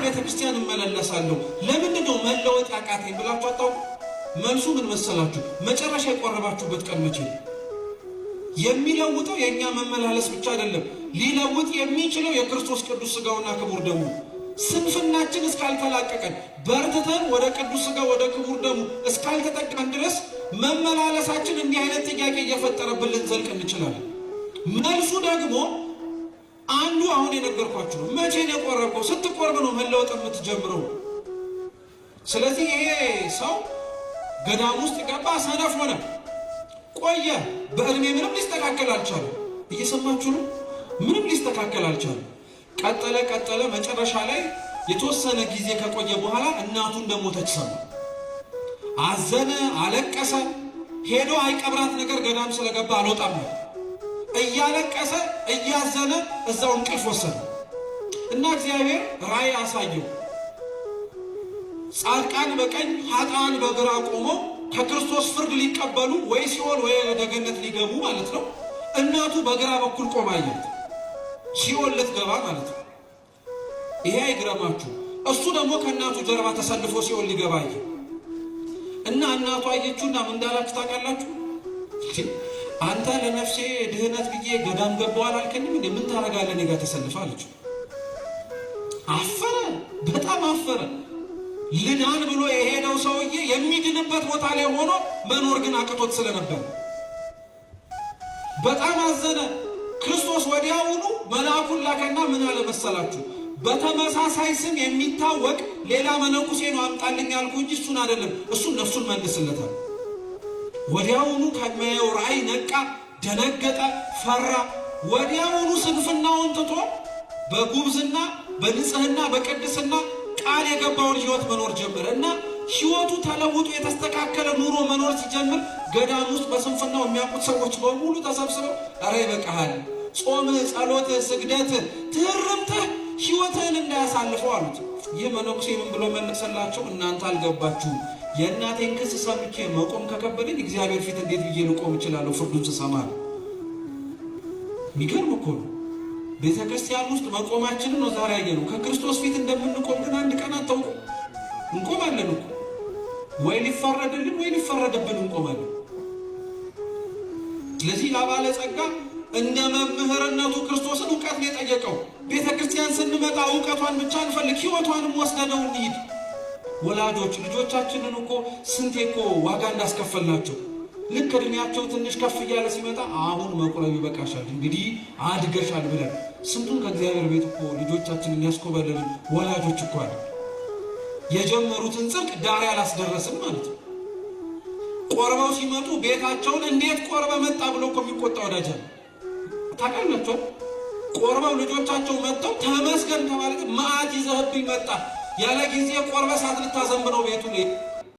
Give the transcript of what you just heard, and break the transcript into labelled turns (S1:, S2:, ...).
S1: ቤተ ክርስቲያን እመላለሳለሁ፣ ለምንድን ነው መለወጥ ያቃተኝ ብላችሁ አታውቁ? መልሱ ምን መሰላችሁ? መጨረሻ የቆረባችሁበት ቀን መቼ ነው? የሚለውጠው የእኛ መመላለስ ብቻ አይደለም። ሊለውጥ የሚችለው የክርስቶስ ቅዱስ ሥጋውና ክቡር ደሙ። ስንፍናችን እስካልተላቀቀን፣ በርትተን ወደ ቅዱስ ሥጋ ወደ ክቡር ደሙ እስካልተጠቃን ድረስ መመላለሳችን እንዲህ አይነት ጥያቄ እየፈጠረብን ልንዘልቅ እንችላለን። መልሱ ደግሞ አንዱ አሁን የነገርኳችሁ ነው። መቼ ነው የቆረብከው? ስትቆርብ ነው መለወጥ የምትጀምረው። ስለዚህ ይሄ ሰው ገዳም ውስጥ ገባ፣ ሰነፍ ሆነ፣ ቆየ። በእድሜ ምንም ሊስተካከል አልቻለም። እየሰማችሁ ነው። ምንም ሊስተካከል አልቻለም። ቀጠለ ቀጠለ። መጨረሻ ላይ የተወሰነ ጊዜ ከቆየ በኋላ እናቱ እንደሞተች ሰማ። አዘነ፣ አለቀሰ። ሄዶ አይቀብራት ነገር ገዳም ስለገባ አልወጣም ነው። እያለቀሰ እያዘነ እዛው እንቅልፍ ወሰደ እና እግዚአብሔር ራእይ አሳየው። ጻድቃን በቀኝ ኃጥአን በግራ ቆመው ከክርስቶስ ፍርድ ሊቀበሉ ወይ ሲኦል ወይ ወደ ገነት ሊገቡ ማለት ነው። እናቱ በግራ በኩል ቆማ አያት፣ ሲኦል ልትገባ ማለት ነው። ይሄ አይግረማችሁ። እሱ ደግሞ ከእናቱ ጀርባ ተሰልፎ ሲኦል ሊገባ አየ እና እናቱ አየችውና ምን እንዳላችሁ ታውቃላችሁ? አንተ ለነፍሴ ድህነት ብዬ ገዳም ገባሁ አላልከኝም እንዴ? ምን ታደርጋለህ እኔ ጋር ተሰልፈ አለችው። አፈረ፣ በጣም አፈረ። ልዳን ብሎ የሄደው ሰውዬ የሚድንበት ቦታ ላይ ሆኖ መኖር ግን አቅቶት ስለነበር በጣም አዘነ። ክርስቶስ ወዲያውኑ መልአኩን ላከና ምን አለ መሰላችሁ? በተመሳሳይ ስም የሚታወቅ ሌላ መነኩሴ ነው አምጣልኝ ያልኩ እንጂ እሱን አይደለም፣ እሱን ነፍሱን መልስለታል። ወዲያውኑ ከሚያየው ራእይ ነቃ፣ ደነገጠ፣ ፈራ። ወዲያውኑ ስንፍናውን ትቶ በጉብዝና በንጽህና በቅድስና ቃል የገባውን ሕይወት መኖር ጀመረ እና ሕይወቱ ተለውጦ የተስተካከለ ኑሮ መኖር ሲጀምር ገዳም ውስጥ በስንፍናው የሚያውቁት ሰዎች በሙሉ ተሰብስበው ኧረ ይበቃሃል፣ ጾምህ፣ ጸሎትህ፣ ስግደትህ፣ ትርምትህ ሕይወትህን እንዳያሳልፈው አሉት። ይህ መነኩሴ ምን ብሎ መለሰላቸው? እናንተ አልገባችሁም። የእናቴን ክስ ሰምቼ መቆም ከከበደኝ እግዚአብሔር ፊት እንዴት ብዬ ልቆም እችላለሁ? ፍርዱን ስሰማ ነው። የሚገርም እኮ ነው። ቤተ ክርስቲያን ውስጥ መቆማችንን ነው ዛሬ ያየነው። ከክርስቶስ ፊት እንደምንቆም ግን አንድ ቀን አታውቁም። እንቆማለን እኮ ወይ ሊፈረድልን ወይ ሊፈረድብን እንቆማለን። ስለዚህ ለባለ ጸጋ እንደ መምህርነቱ ክርስቶስን እውቀት ነው የጠየቀው። ቤተ ክርስቲያን ስንመጣ እውቀቷን ብቻ እንፈልግ፣ ሕይወቷንም ወስደነው እንሂድ። ወላጆች ልጆቻችንን እኮ ስንቴ እኮ ዋጋ እንዳስከፈልናቸው ልክ እድሜያቸው ትንሽ ከፍ እያለ ሲመጣ አሁን መቁረብ ይበቃሻል፣ እንግዲህ አድገሻል ብለን ስንቱን ከእግዚአብሔር ቤት እኮ ልጆቻችንን ያስኮበለልን ወላጆች እኮ አለ። የጀመሩትን ጽድቅ ዳር ያላስደረስን ማለት ነው። ቆርበው ሲመጡ ቤታቸውን እንዴት ቆርበ መጣ ብሎ እኮ የሚቆጣ ወዳጅ አለ። ታውቃላችሁ? ቆርበው ልጆቻቸው መጥተው ተመስገን ከማለት መዓት ይዘህብኝ መጣ ያለ ጊዜ ቆርበ ሳት ልታዘንብ ነው ቤቱ ላይ።